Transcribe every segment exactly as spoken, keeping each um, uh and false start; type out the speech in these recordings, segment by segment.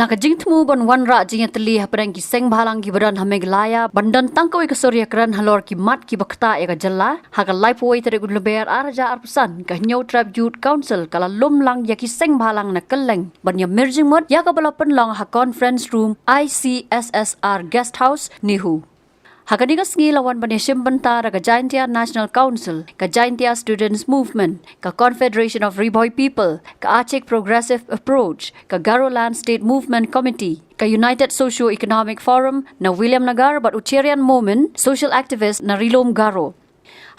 Na ka jingthmu ban wanrah jingïatylli hapdeng ki seng bhalang kiba don ha Meghalaya ban don tang kawei ka sur ïakren halor ki mat kiba ktah ïa ka jylla, ha ka laiphew tarik u Lber ar hajar arphew san, ka Hynñiewtrep Youth Council ka la lum lang ïa ki seng bhalang na kylleng ban ïamir jingmut ïa kaba la pynlong ha Conference Room I C S S R Guest House, NEHU. Ha kane ka sngi la wan ban ïashim bynta da ka Jaintia National Council, ka Jaintia Students Movement, ka Confederation of Ri Bhoi People, ka Achik Progressive Approach, ka Garoland State Movement Committee, ka United Socio-Economic Forum na Williamnagar bad u Cherian Momin, social activist na Ri-lum Garo.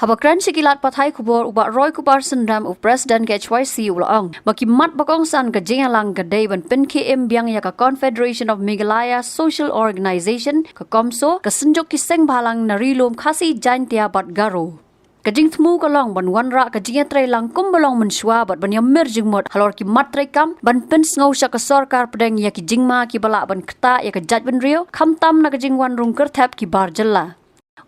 Haba kren sha ki lad pathai khubor, u Bah Roykuparsyn Rem, u President ka H Y C, u la ong ba ki mat ba kongsan ka jingïalang ka dei ban pynkhie im biang ïa ka Confederation of Meghalaya Social Organisation, ka COMSO, ka synjuk ki seng bhalang na Ri-lum Khasi, Jaintia bad Garo. Ka jingthmu ka long ban wanrah ka jingïatreilang kumba long mynshuwa bad ban ïamir jingmut halor ki mat treikam ban pynsngew sha ka sorkar pdeng ïa ki jingma kiba lah ban ktah ïa ka jaitbynriew, khamtam na ka jingwan rung kyrthep ki bar jylla.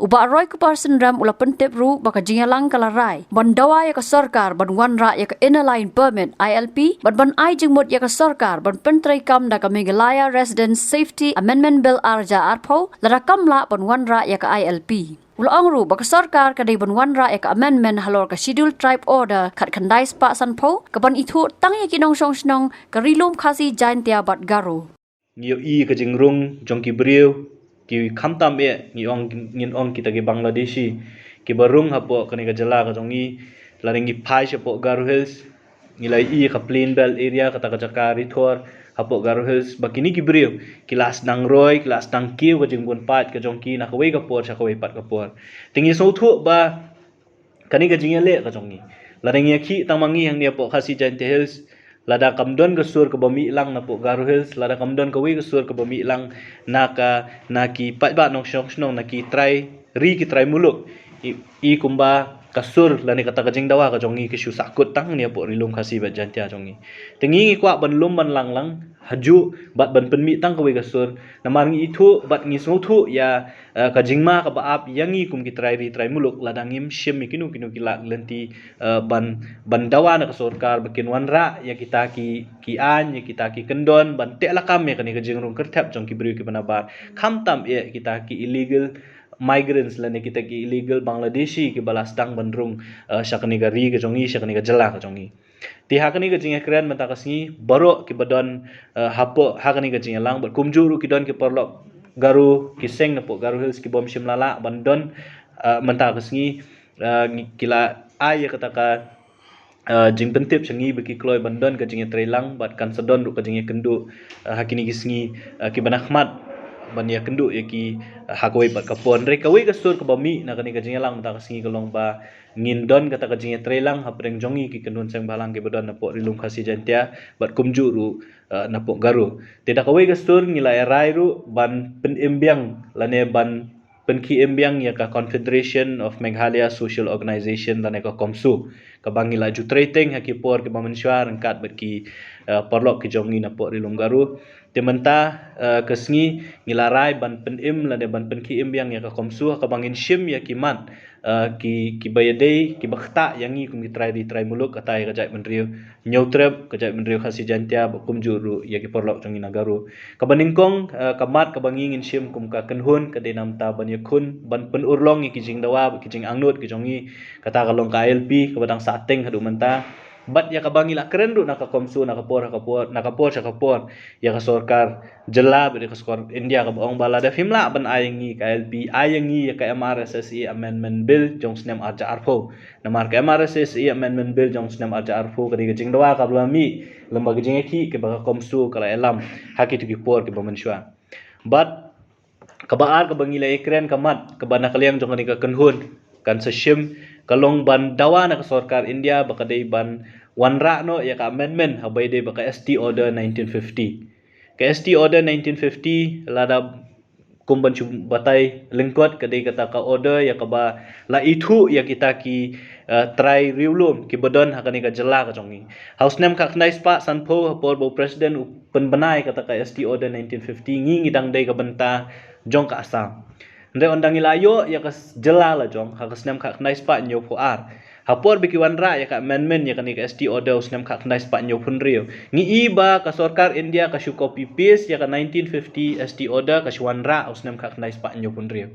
U Bah Roykuparsyn Rem u la pyntip ruh ba ka jingïalang ka la rai ban dawa ïa ka sorkar ban wanrah ïa ka Inner Line Permit, I L P, bad ban ai jingmut ïa ka sorkar ban pyntreikam da ka Meghalaya Residents Safety Amendment Bill ar hajar arphew, lada kam lah ban wanrah ïa ka I L P. U la ong ruh ba ka sorkar ka dei ban wanrah ïa ka amendment halor ka Scheduled Tribe Order khatkhyndai spah sanphew, ka ban ithuh tang ïa ki nongshong shnong ka Ri-lum Khasi, Jaintia bad Garo. Ngi ïohi ka jingrung jong ki briew, ki khamtam eh, ngi ong, ngin ong kita ki Bangladeshi, kiba rung hapoh kane ka jylla ka jong ngi, lada ngi phai shapoh Garo Hills, ngi la ïohi ka Plain Belt Area, kata ka jaka ri thor hapoh Garo Hills, ba kine ki briew ki la sdang roi, ki la sdang kiew ka jingbun paid ka jong ki na kawei ka por sha kawei pat ka por. Te ngi sngewthuh ba kane ka jingïaleh ka jong ngi, lada ngi ïakhih tang ma ngi hangne hapoh Khasi Jaintia Hills, lada kam don ka sur kaba mih lang napoh Garo Hills, lada kam don kawei ka sur kaba mih lang na ka, na ki paidbah nongshong shnong, na ki trai ri, ki trai muluk, i, i kumba ka sur lane kata ka jingdawa ka jong ngi ka shu sahkut tang hangne hapoh Ri-lum Khasi bad Jaintia jong ngi. Te ngi, ngi kwah ban lum ban lang lang hajuh bad ban pynmih tang kawei ka sur, namar ngi ithuh bad ngi sngewthuh ïa, eh, ka jingma kaba ap ïa ngi kum ki trai ri trai muluk lada ngim shim ïa kino kino ki lad lynti, eh, ban, ban dawa na ka sorkar ba kin wanrah ïa kita ki, ki aiñ, ïa kita ki kyndon ban teh lakam ïa kane ka jingrung kyrthep jong ki briew kiba nabar, khamtam eh kita ki illegal migrants lane kita ki illegal Bangladeshi kiba la sdang ban rung, eh, sha kane ka ri ka jong ngi, sha kane ka jylla ka jong ngi. Te ha kane ka jingïakren mynta ka sngi, baroh kiba don, eh, hapoh ha kane ka jingïalang bad kumjuh ruh ki don ki paralok Garo, ki seng napoh Garo Hills kibym shym la lah ban don, eh, mynta ka sngi, eh, ngi, ki la ai ïa kata ka, eh, jingpyntip sha ngi ba ki kloi ban don ka jingïatreilang bad kan sa don ruh ka jingïakynduh, eh, ha kine ki sngi, eh, kiba na khmat ban ïakynduh ïa ki, eh, ha kawei pat ka por. Hynrei kawei ka sur kaba mih na kane ka jingïalang mynta ka sngi ka long ba ngin don kata ka jingïatreilang hapdeng jong ngi ki kynhun seng bhalang kiba don napoh Ri-lum Khasi Jaintia bad kumjuh ruh, eh, napoh Garo. Te da kawei ka sur ngi la ïarai ruh ban pynim biang lane ban pynkhie im biang ïa ka Confederation of Meghalaya Social Organisation lane ka COMSO, kaba ngi la ju trei teng ha ki por kiba mynshuwa ryngkat bad ki, eh, paralok ki jong ngi napoh Ri-lum Garo. Te mynta, eh, ka sngi ngi la rai ban pynim lane ban pynkhie im biang ïa ka COMSO, kaba ngin shim ïa ki mat, eh, ki, kiba ïadei, kiba ktah ïa ngi kum ki trai ri trai muluk, kata ïa ka jaitbynriew Hynñiewtrep, ka jaitbynriew Khasi Jaintia bad kumjuh ruh ïa ki paralok jong ngi na Garo. Kaba nyngkong, eh, ka mat kaba ngi ngin shim kum ka kynhun ka dei namar ban ïakhun, ban pynurlong ïa ki jingdawa bad ki jingangnud ki jong ngi, kata ka long ka I L P kaba dang sah teng haduh mynta. Bad ïa kaba ngi la kren ruh na ka COMSO, na ka por ha ka por, na ka por sha ka por, ïa ka sorkar jylla bad ïa ka sorkar India kaba ong ba lada phim lah ban ai ïa ngi ka I L P, ai ïa ngi ïa ka M R S S A Amendment Bill jong snem ar hajar arphew. Namar ka M R S S A Amendment Bill jong snem ar hajar arphew ka dei ka jingdawa kaba la mih lyngba ka jingïakhih kaba ka COMSO ka la ïalam ha kito ki por kiba mynshuwa. Bad kaba ar kaba ngi la ïakren, ka mat kaba na ka liang jong kane ka kynhun kan sa shim, ka long ban dawa na ka sorkar India ba ka dei ban wanrah noh ïa ka amendment haba ïadei bad ka S T Order nineteen fifty. Ka S T Order nineteen fifty, lada kum ban shu batai lyngkot, ka dei kata ka order ïa kaba la ithuh ïa kita ki, eh, trai riewlum kiba don ha kane ka jylla ka jong ngi. Ha u snem khatkhyndai spah sanphew, ha por ba u President u pynbna ïa kata ka S T Order nineteen fifty, ngi, ngi dang dei ka bynta jong ka Assam. Hynrei ynda ngi la ïoh ïa ka s-, jylla la jong ha ka snem khatkhyndai spah hynñiewphew ar, Ha por ba ki wanrah ïa ka amendment ïa kane ka S T order u snem khatkhyndai spah hynñiewphew hynriew, ngi i ba ka sorkar India ka shu copy paste ïa ka nineteen fifty S T order, ka shu wanrah u snem khatkhyndai spah hynñiewphew hynriew.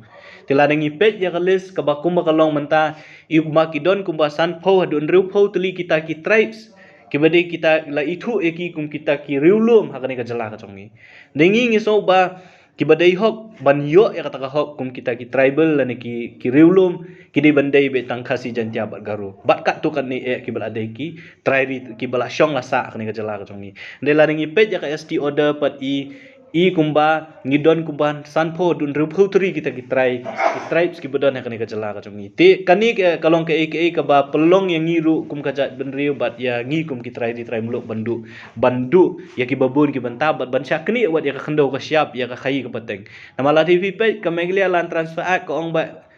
Te lada ngi peit ïa ka list kaba kumba ka long mynta, i kumba ki don kumba sanphew haduh hynriewphew tylli kita ki tribes kiba dei kita la ithuh ïa ki kum kita ki riewlum ha kane ka jylla ka jong ngi. Dei ngi ngi sngew ba kiba dei hok ban ïoh ïa kata ka hok kum kita ki tribal lane ki, ki riewlum, ki dei ban dei beit tang Khasi, Jaintia bad Garo bad katto katne eh kiba la dei ki trai ri, kiba la shong la sah ha kane ka jylla ka jong ngi. Dei lada ngi peit ïa ka S T order pat i, i kumba ngi don kumba sanphew haduh hynriewphew tylli kita ki trai, ki tribes kiba don ha kane ka jylla ka jong ngi. Te kane ka, ka long kaei kaei kaba pynlong ïa ngi ruh kum ka jaitbynriew bad ïa ngi kum ki trai ri trai muluk ban duh, ban duh ïa kiba bun ki bynta bad ban shah knieh wat ïa ka khyndew ka shyiap, ïa ka khaïi ka pateng. Namar lada phi peit ka Meghalaya Land Transfer Act ka ong ba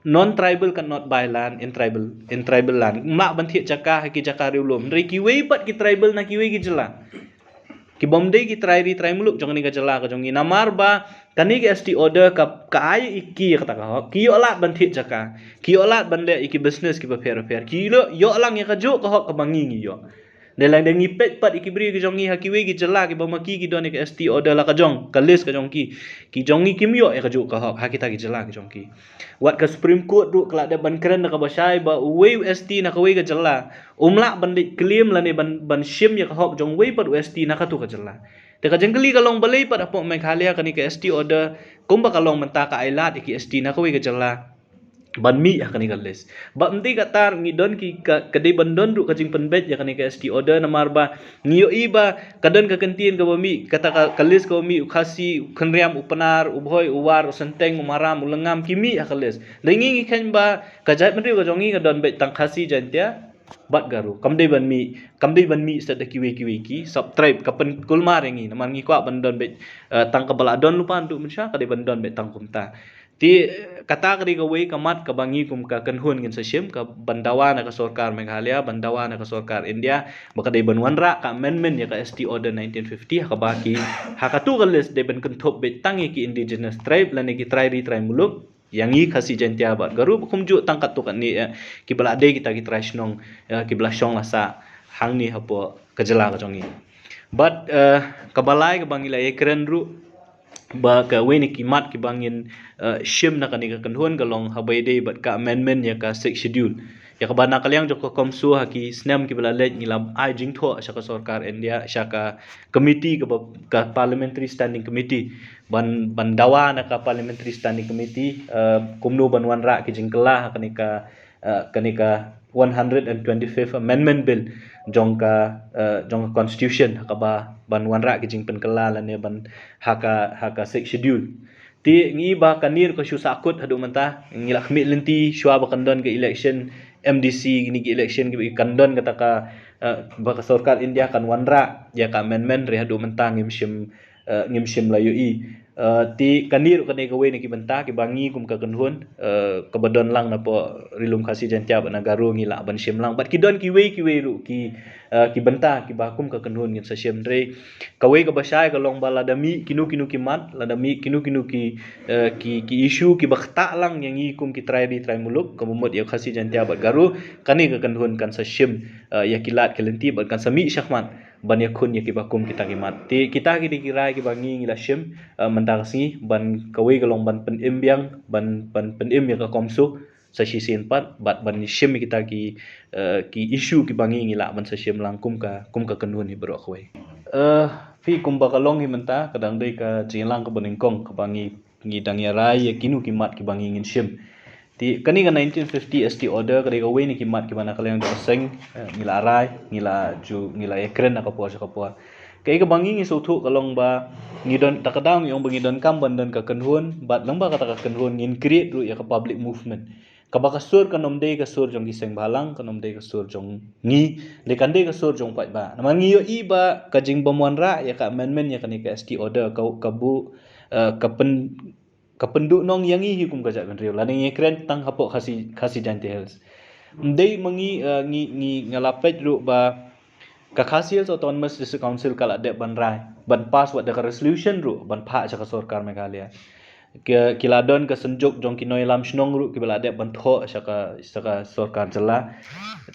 non-tribal cannot buy land in tribal, in tribal land. Ym lah ban thied jaka ha ki jaka riewlum. Hynrei kiwei pat ki tribal na kiwei ki jylla, kibym dei ki trai ri trai muluk jong kane ka jylla ka jong ngi, namar ba kane ka S T order ka, ka ai ïa ki ïa kata ka hok. Ki ïoh lad ban thied jaka, ki ïoh lad ban leh ïa ki business kiba pher pher, ki ïoh, ïoh lang ïa kajuh ka hok kaba ngi ngi ïoh. Dei lada ngi peit pat ïa ki briew ki jong ngi ha kiwei ki jylla kiba ma ki ki don ïa ka S T order la ka jong, ka list ka jong ki, ki jong ngi kim ïoh ïa kajuh ka hok ha kita ki jylla ki jong ki. Wat ka Supreme Court ruh ka la dep ban kren da kaba shai ba uwei u S T na kawei ka jylla um lah ban leit claim lane ban, ban shim ïa ka hok jong uwei pat u S T na katu ka jylla. Te ka jingkylli ka long balei pat hapoh Meghalaya kane ka S T order kumba ka long mynta ka ai lad ïa ki S T na kawei ka jylla ban mih ha kane ka list. Bad ym dei kata ngi don ki ka, ka dei ban don ruh ka jingpynbeit ïa kane ka S T order namar ba ngi ïohi ba ka don ka kyntien kaba mih, kata ka, ka list kaba mih u Khasi, u Khynriam, u Pnar, u Bhoi, u War, u Synteng, u Maram, u Lyngngam ki mih ha ka list. Dei ngi ngi kheiñ ba ka jaitbynriew ka jong ngi ka don beit tang Khasi, Jaintia bad Garo. Kam dei ban mih, kam dei ban mih stet da kiwei kiwei ki sub-tribe, ka pynkulmar ïa ngi namar ngi kwah ban don beit, eh, tang kaba la don lypa naduh mynshuwa, ka dei ban don beit tang kumta. Te kata ka dei kawei ka mat kaba ngi kum ka kynhun ngin sa shim, ka ban dawa na ka sorkar Meghalaya, ban dawa na ka sorkar India ba ka dei ban wanrah ka amendment ïa ka S T Order nineteen fifty ha kaba ki, ha katu ka list dei ban kynthup beit tang ïa ki indigenous tribe lane ki trai ri trai muluk, ïa ngi Khasi, Jaintia bad Garo, ba kumjuh tang katto katne eh kiba la dei kita ki trai shnong, eh, kiba la shong la sah hangne hapoh ka jylla ka jong ngi. Bad, eh, kaba lai kaba ngi la ïakren ruh ba kawei na ki mat kiba ngin, eh, shim na kane ka kynhun ka long haba ïadei bad ka amendment ïa ka Sixth Schedule, ïa kaba na ka liang jong ka CoMSO ha ki snem kiba la leit ngi la ai jingthoh sha ka sorkar India, sha ka committee kaba, ka Parliamentary Standing Committee, ban, ban dawa na ka Parliamentary Standing Committee, eh, kumno ban wanrah ki jingkylla ha kane ka, eh, kane ka one hundred and twenty-fifth Amendment Bill jong ka, eh, jong ka Constitution, ha kaba ban wanrah ki jingpynkylla lane ban ha ka, ha ka Sixth Schedule. Te ngi ba kane ruh ka shu sahkut haduh mynta, ngi la khmih lynti shuwa ba kan don ka election M D C, kine ki election kiba kan don kata ka, eh, ba ka sorkar India kan wanrah ïa ka amendment, hynrei haduh mynta ngim shym, eh, ngim shym la ïohi. Eh, te kane ruh kane kawei na ki bynta kiba ngi kum ka kynhun, eh, kaba don lang napoh Ri Lum Khasi Jaintia bad na Garo ngi lah ban shim lang. Bad ki don kiwei kiwei ruh ki, eh, ki bynta kiba kum ka kynhun ngin sa shim, hynrei kawei kaba shai ka long ba lada mih kino kino ki mat, lada mih kino kino ki, eh, ki, ki issue kiba ktah lang ïa ngi kum ki trai ri trai muluk, kaba mut ïa Khasi, Jaintia bad Garo, kane ka kynhun kan sa shim, eh, ïa ki lad ki lynti bad kan sa mih shakhmat ban ïakhun ïa kiba kum kita ki mat. Te kita ki dei ki rai kiba ngi ngi la shim, eh, mynta ka sngi, ban kawei ka long ban pynim biang, ban, ban pynim ïa ka CoMSO sa shisien pat, bad ban shim ïa kita ki, eh, ki issue kiba ngi ngi lah ban sa shim lang kum ka, kum ka kynhun hi baroh kawei. Eh, phi, kumba ka long hi mynta ka dang dei ka jingïalang kaba nyngkong kaba ngi, ngi dang ïa rai ïa kino ki mat kiba ngi ngin shim. Te kane ka nineteen fifty S T Order ka dei kawei na ki mat kiba na ka liang jong ka seng, eh, ngi la rai, ngi la ju, ngi la ïakren na ka por sha ka por. Kaei kaba ngi ngi sngewthuh ka long ba ngi don, ta ka daw ngi ong ba ngi donkam ban don ka kynhun, bad lyngba kata ka kynhun ngin create ruh ïa ka public movement. Kaba ka sur kan ym dei ka sur jong ki seng bhalang, kan ym dei ka sur jong ngi, hynrei kan dei ka sur jong paidbah. Namar ngi ïohi ba ka jingbym wanrah ïa ka amendment ïa kane ka S T Order ka, ka buh, eh, ka pyn, ka pynduhnong ïa ngi hi kum ka jaitbynriew. Lada ngi kren tang hapoh Khasi, Khasi Jaintia Hills, ym dei ma ngi, eh, ngi, ngi, nga la peit ruh ba ka Khasi Hills Autonomous District Council ka la dep ban rai, ban pass wat da ka resolution ruh ban phah sha ka sorkar Meghalaya. Ki, ki la don ka synjuk jong ki nongïalam shnong ruh kiba la dep ban thoh sha ka, sha ka sorkar jylla.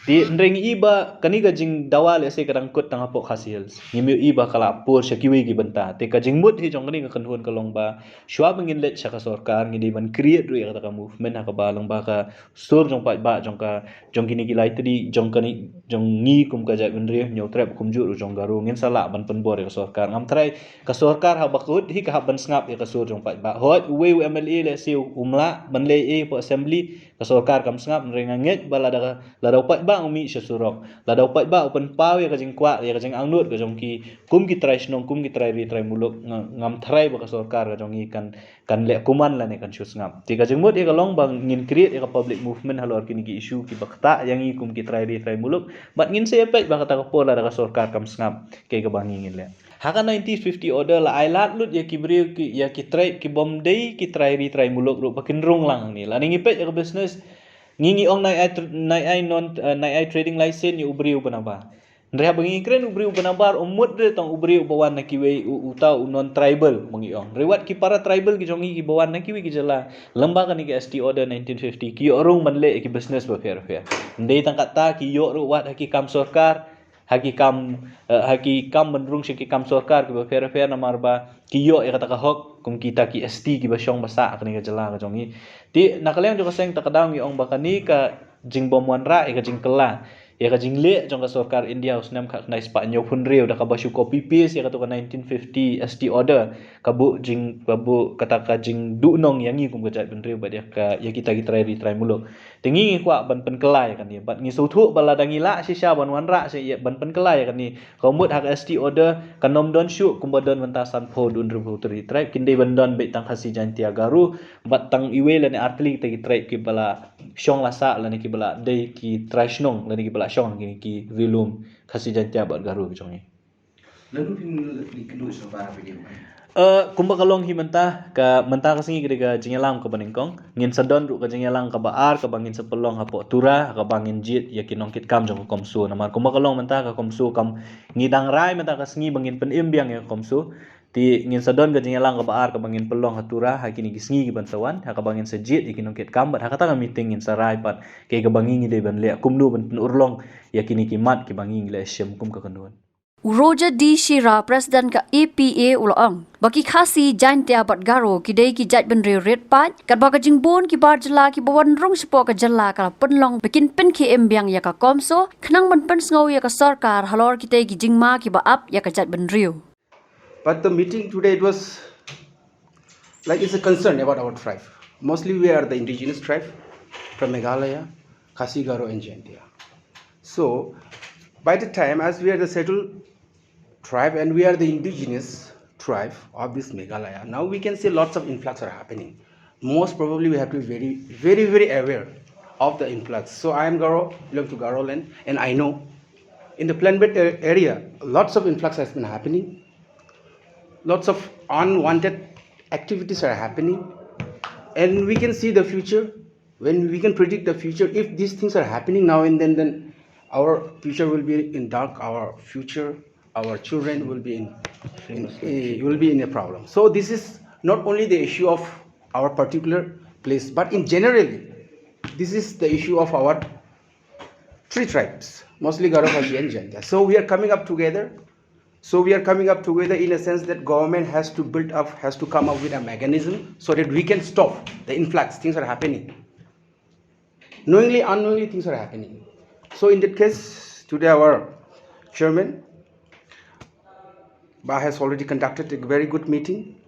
Te hynrei ngi i ba kane ka jingdawa lehse ka dang kut tang hapoh Khasi Hills. Ngim ïohi ba ka la pur sha kiwei ki bynta. Te ka jingmut hi jong kane ka kynhun ka long ba shuwa ba ngin leit sha ka sorkar ngi dei ban create ruh ïa kata ka movement ha kaba long ba ka sur jong paidbah jong ka, jong kine ki lai tylli jong kane, jong ngi kum ka jaitbynriew Hynñiewtrep kumjuh ruh jong Garo ngin sa lah ban pynbor ïa ka sorkar. Ngam tharai ka sorkar haba kut hi ka hap ban sngap ïa ka sur jong paidbah. Hooid uwei u M L A lehse um lah ban leh ei hapoh assembly, ka sorkar kam sngap, hynrei nga ngeit ba lada ka, lada u paidbah u mih sha surok, lada u paidbah u pynpaw ïa ka jingkwah, ïa ka jingangnud ka jong ki kum ki trai shnong, kum ki trai ri trai muluk, nga, ngam tharai ba ka sorkar ka jong ngi kan, kan leh kumne lane kan shu sngap. Te ka jingmut ïa ka long ba ngin create ïa ka public movement halor kine ki issue kiba ktah ïa ngi kum ki trai ri trai muluk. Bad ngin sa ïa peit ba kata ka por lada ka sorkar kam sngap kaei kaba ngi ngin leh. Ha ka nineteen fifty order la ai lad lut ïa ki briew ki, ïa ki tribe ki bym dei ki trai ri trai muluk ruh ba kin rung lang hangne. Lada ngi peit ïa ka business, ngi, ngi ong nai ai tr-, nai ai non, eh, nai ai trading license ïa u briew uba nabar. Hynrei haba ngi kren u briew uba nabar, um mut re tang u briew uba wan na kiwei, u, uta u non tribal ba ngi ong. Hynrei wat ki para tribal ki jong ngi kiba wan na kiwei ki jylla, lyngba kane ka S T order nineteen fifty ki ïoh rung ban leh ïa ki business bapher bapher. Ym dei tang katta, ki ïoh ruh wat ha ki kam sorkar, ha ki kam, eh, ha ki kam ban rung sha ki kam sorkar kiba pher bapher namar ba ki ïoh ïa kata ka hok kum kita ki S T kiba shong ba sah ha kane ka jylla ka jong ngi. Te na ka liang jong ka seng, ta ka daw ngi ong ba kane ka jingbym wanrah ïa ka jingkylla ïa ka jingleh jong ka sorkar India u snem khatkhyndai spah hynñiewphew hynriew da kaba shu copy paste ïa katu ka nineteen fifty S T order, ka buh jing, ka buh kata ka jingduhnong ïa ngi kum ka jaitbynriew bad ïa ka, ïa kita ki trai ri trai muluk. Te ngi ngi kwah ban pynkylla ïa kane bad ngi sngewthuh ba lada ngi lah shisha ban wanrah shisha ban pynkylla ïa kane, ka mut ha ka S T order kan ym don shuh kumba don mynta sanphew dun hynriewphew tri tribe, kin dei ban don beit tang Khasi, Jaintia, Garo bad tang iwei lane artylli kita ki tribe kiba la shong la sah lane kiba la dei ki trai shnong lane kiba la shong ha kine ki ri lum Khasi, Jaintia bad Garo ki jong ngi. Lano phin leit kynduh sha para phi dei ban? Eh, kumba ka long hi mynta, ka mynta ka sngi ka dei ka jingïalang kaba nyngkong. Ngin sa don ruh ka jingïalang kaba ar kaba ngin sa pynlong hapoh Tura, kaba ngin jied ïa ki nongkitkam jong ka CoMSO. Namar kumba ka long mynta ka CoMSO kam, ngi dang rai mynta ka sngi ba ngin pynim biang ïa ka CoMSO. Te ngin sa don ka jingïalang kaba ar kaba ngin pynlong ha Tura ha kine ki sngi kiban sa wan, ha kaba ngin sa jied ïa ki nongkitkam bad ha kata ka meeting ngin sa rai pat kaei kaba ngi ngi dei ban leh, kumno ban pynurlong ïa kine ki mat kiba ngi ngi la shim kum ka kynhun. U Roger D Shira, President ka A P A, u la ong ba ki Khasi, Jaintia bad Garo ki dei ki jaitbynriew rit paid, katba ka jingbun ki bar jylla kiba wan rung shapoh ka jylla ka la pynlong ba kin pynkhie im biang ïa ka CoMSO khnang ban pynsngew ïa ka sorkar halor kitei ki jingma kiba ap ïa ka jaitbynriew. But the meeting today, it was like, it's a concern about our tribe. Mostly we are the indigenous tribe from Meghalaya, Khasi, Garo and Jaintia. So by the time, as we are the scheduled tribe and we are the indigenous tribe of this Meghalaya, now we can see lots of influx are happening. Most probably we have to be very, very, very aware of the influx. So I am Garo, belong to Garo land, and I know in the Plainbait a-, area, lots of influx has been happening. Lots of unwanted activities are happening. And we can see the future. When we can predict the future, if these things are happening now and then, then our future will be in dark. Our future, our children will be in, in, eh, will be in a problem. So this is not only the issue of our particular place, but in generally, this is the issue of our three tribes, mostly Garo, Khasi and Jaintia. So we are coming up together. So we are coming up together in a sense that government has to build up, has to come up with a mechanism so that we can stop the influx. Things are happening. Knowingly, unknowingly, things are happening. So in that case, today our chairman, Bah, has already conducted a very good meeting.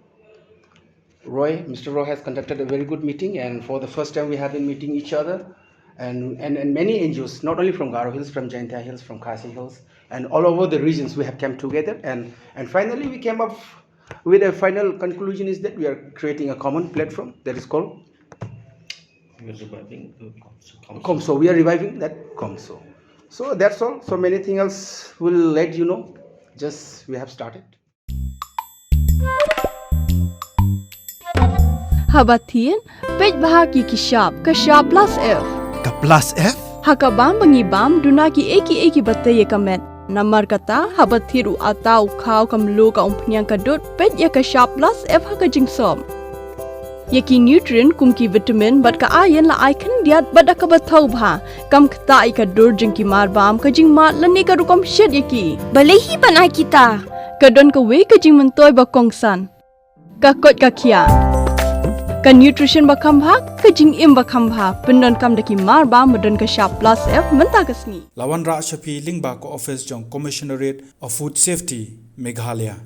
Roy, Mister Roy has conducted a very good meeting, and for the first time we have been meeting each other. And, and, and many N G Os, not only from Garo Hills, from Jaintia Hills, from Khasi Hills, and all over the regions we have come together. And, and finally we came up with a final conclusion is that we are creating a common platform that is called We're reviving the CoMSO. CoMSO. We are reviving that CoMSO. So that's all. So many things else we'll let you know. Just we have started. Haba thied, peit bha ki ki shap, ka shap plus F. Ka plus F? Ha ka bam ba ngi bam, duna ki ei ki ei kiba tei ïa ka met. Namar kata, haba thied u atta u khaw ka mluh ka umphniang ka dud, peit ïa ka shap plus F ha ka jingsop. Ïa ki nutrient kum ki vitamin bad ka iron la ai khyndiat bad da kaba thaw bha. Kam ktah ïa ka dur jong ki marbam, ka jingmad lane ka rukom shet ïa ki. Balei hi ban ai kita? Ka don kawei ka jingmyntoi ba kongsan. Ka koit ka khiah. Ka nutrition ba kham bha, ka jingim ba kham bha. Pyndonkam da ki marbam ba don ka shap plus F mynta ka sngi. La wanrah sha phi lyngba ka office jong Commissionerate of Food Safety, Meghalaya.